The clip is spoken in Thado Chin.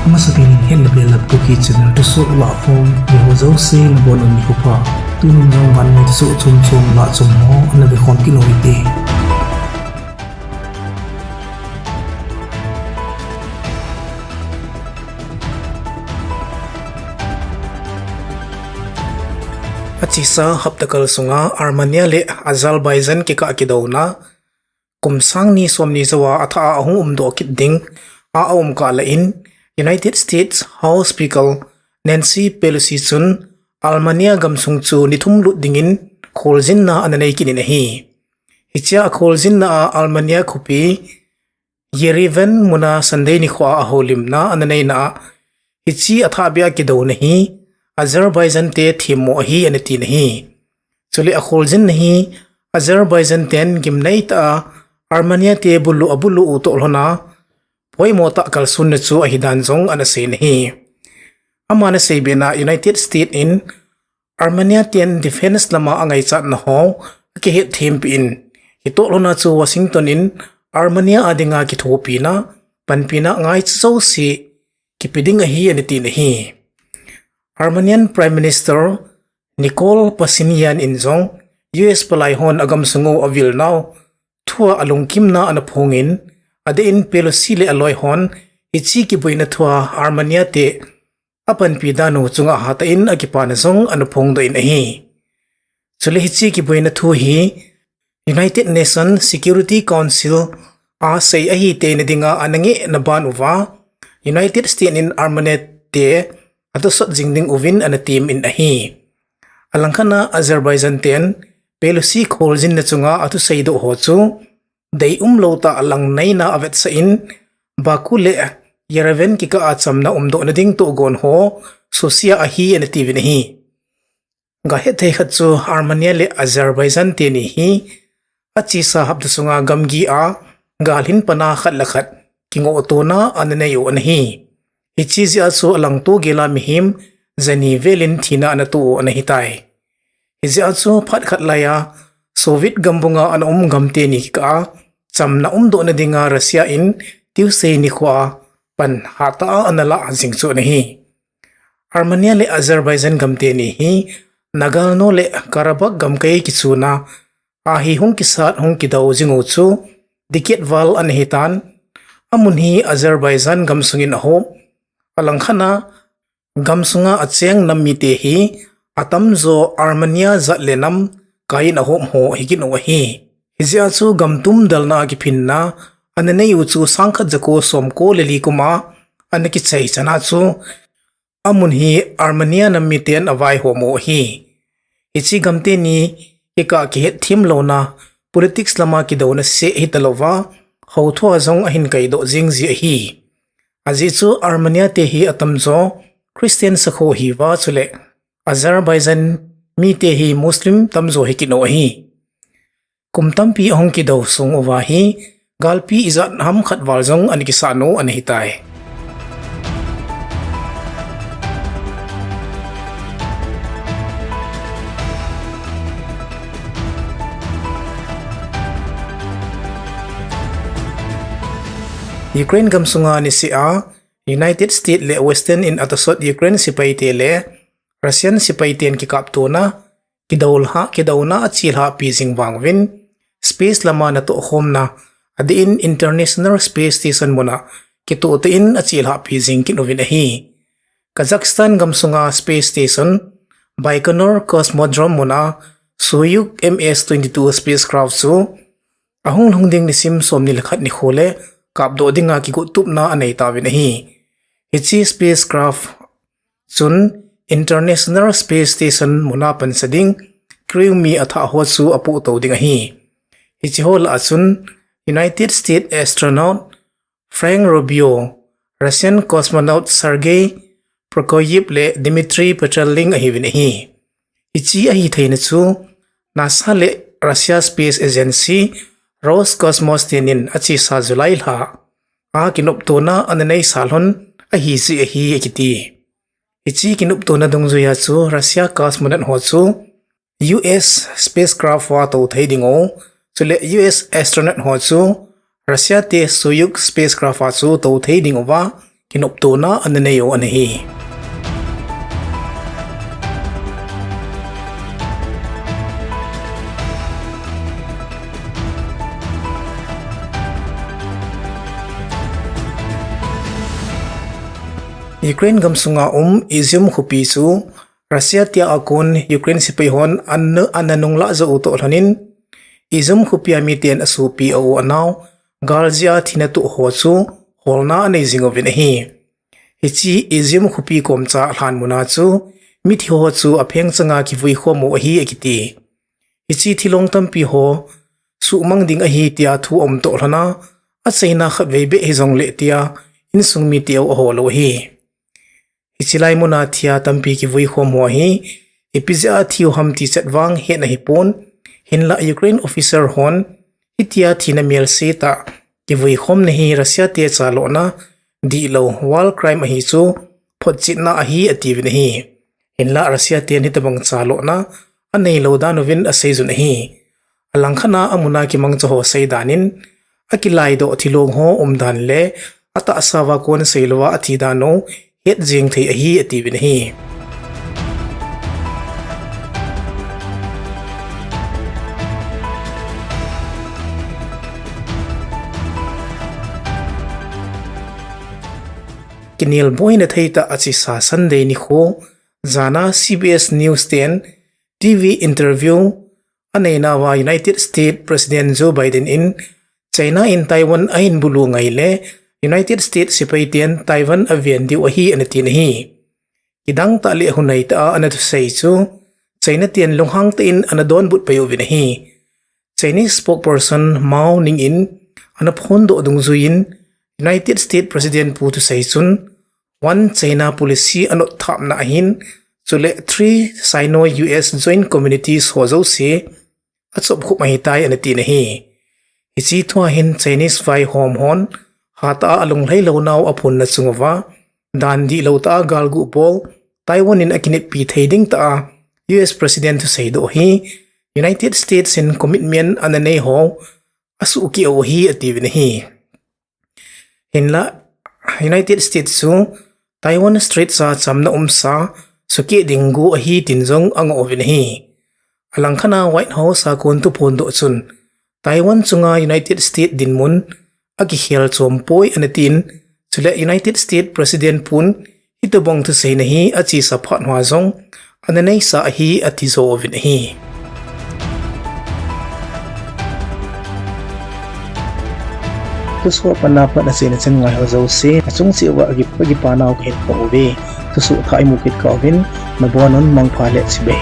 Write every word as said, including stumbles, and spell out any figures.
Amasapen in het le bel a Kuki channel thusoh lah khom, eiho jouse nabonun nikho pha. Tunin jong vannoi thusoh chom chom lah chom ho ana vekhom kit u hite. Achesa hapta kal sunga Armenia le Azerbaijan kikah kidouna kum sang ni som ni jouva athah a ahung umdoh kit ding a aum kah lah in, United States House Speaker Nancy Pelosi chun Armenia gamsung chu ni thum lut dingin kholjinna ana nei kit in ahi. Hichea akholjinna a Armenia khopi Yerevan muna Sunday nikhoa ahoulimna ana neina a, hiche athahbeh a kidouna hi Azerbaijan te themmo ahi ana tin ahi. Chule akholjinna hi Azerbaijan ten gimnei tah a Armenia te bulu abulu u toh lhona poimo tah kalsonna chu ahidan jong ana seiyin ahi. Aman aseibena United States in Armenia ten defense lama angaichatna ho akihet thempeh in, hitoh lhona chu Washington in Armenia a dinga kithopina, panpina ngaicha jouse kipe ding ahi ana tin ahi. Armenian Prime Minister Nikol Pashinyan in jong U S palai hon agamsung u avilnau thua alungkimna ana phongin, adeh in Pelosi le aloi hon hiche kiboina thua Armenia te apanpi dan u chunga hatah in akipana jong ana phongdoh in ahi. Chule hiche kiboina thu hi United Nations Security Council a sei ahi teina dinga ana ngehna ban uva, United States in Armenia te atosot jing ding uvin ana temin ahi. Alangkhat a Azerbaijan ten Pelosi kholjinna chunga athuseidoh ho chu deium lou tah a langneina avetsah in, Baku le Yerevan kikah a chamna umdohna ding tohgon ho susia ahi ana tiuvin ahi. Gahet thei khat chu Armenia le Azerbaijan teni hi achesa hapta sunga gamgi a galhin pana khat le khat kingohtona ana nei u ana hi. Hiche jeh a chu alangto gel a mihem jani velin thina ana to u ana hitai. Hijeh a chu phat khat laiya Soviet gambunga ana um gam teni kikah a chamna umdohna dinga Russia in Tuesday nikhoa pan hatah a ana lah jing chu ana hi. Armenia le Azerbaijan gam teni hi Nagorno le Karabakh gamkai kichuna a hi hung kisat hung kidou jing u chu dikit val ana hitan, amun hi Azerbaijan gamsungin ahop, alangkhat a gamsunga acheng nam mite hi atamjo Armenia jat le nam kaiyin ahop ho hikit u ahi. Hijeh a chu gamtum dalna a kiphinna ana nei u chu sangkhat jako somko le li kuma ana kichai chana chu amun hi Armenia nam miten avaihom u ahi. Hiche gam teni kikah kihetthem louna politics lama kidouna seh hitalouva, houthua jong ahin kaidoh jeng ji ahi. Ajeh chu Armenia te hi atamjo Christian sakho ahiuva chule Azerbaijan mite hi Muslim tamjo hikit u ahi. Kum tampi ahung kidou sung uva hi galpi ijat ham khat val jong ana kisah u ana hitai. Ukraine gamsunga niseh a United States le Western in atosot Ukraine sepaite le Russian sepaiten kikaptona kidouna, kidouna achelhahpi jing vang uvin, space lama natohkhomna adeh in International Space Station muna kitoh tah in achelhahpi jing kit uvin ahi. Kazakhstan gamsunga space station Baikonur Cosmodrome muna Soyuz M S twenty-two spacecraft chu ahung lhung ding nisim somni le khat nikho le kapdoh dinga kigottupna anei tauvin ahi. Hiche spacecraft chun International Space Station muna pansa ding crew mi athah ho chu apohtou ding ahi. Hiche ho lah a chun United States astronaut Frank Rubio, Russian cosmonaut Sergei Prokofiev le Dmitry Petrelin ahiuvin ahi. Hiche ahitheina chu NASA le Russia Space Agency Roscosmos tenin achesa July lha a kinoptona ana neisa lhon ahijeh ahi akiti. Hiche kinoptona dungjuia chu Russia cosmonaut ho chu U S spacecraft a tou thei dingu, chule U S astronaut ho chu Russia te Soyuz spacecraft a chu tou thei dinguva kinoptona ana nei u ana hi. Ukraine gamsunga um Izium khopi chu Russia tia a kon Ukraine sepai hon an, ana nunglah jou u toh lhonin, Izium khopia miten asopi a u anao, gal jeh a thina toh ho chu holna anei jing uvin ahi. Hiche Izium khopi komcha lhan muna chu mithi ho chu apheng changa kivui khom u ahi akiti. Hiche thilong tampi ho suhmang ding ahi tia thu aum toh lhona, achaina khatvei beh hijongle tia insung mite u ahol u ahi. Hiche lai muna thia tampi kivui khom ho hi, ipi jeh a thi u ham ti chet vang hetna ahipon, hinlah Ukraine officer hon, hitia thina melse tah kivui khomna hi Russia te chalona, dihlou war crime ahi chu, photchetna ahi atiuvin ahi. Hinlah Russia ten hitobang chalona anei lou dan uvin aseijun ahi. Alangkhat a amuna kimangcha ho seidan in, akilaidoh thilong ho umdan le atahsa uva kon seilouva athi dan u het jeng thei ahi atiuvin ahi. Kinelboina theitah a chesa Sunday nikho, jana C B S News ten T V interview aneinauva United States President Joe Biden in China in Taiwan ahin bulu ngai le United States sepai ten Taiwan aven diu ahi anatin ahi. Kidang tah le hunai tah a anathusei chu China ten lunghang tah in anadonbut pai uvin ahi. Chinese spokesperson Mao Ning in anaphondoh dungjuiyin United States President pu thusei chun One China policy anotthapna ahin, chule Three Sino-U S Joint Communities ho jouse achopkhup ahitai anatin ahi. Hiche thua hin Chinese vaihom hon hatah a alunglhai lounau aphonna chunguva, dan dihlou tah a galgu bol, Taiwan in akineppi thei ding tah a U S President thuseidoh hi United States in commitment ananei ho asuhkeh u ahi atiuvin ahi. Hinlah United States chu Taiwan Strait a chamna umsa sukeh ding go ahi tin jong angoh uvin ahi. Alangkhat a White House a kon thuphondoh chun Taiwan chunga United States dinmun akikhel chompoi anatin, chule United States President pun hitobang thuseina hi achesa phat hoa jong ananeisa ahi atijo uvin ahi. Thusoh a pat a pat achaina chan ngaiho jouse achung cheh uva kakipa nau kahin phong uve. Thusoh thah imu kit kah uvin nabonun mangpha le chibai.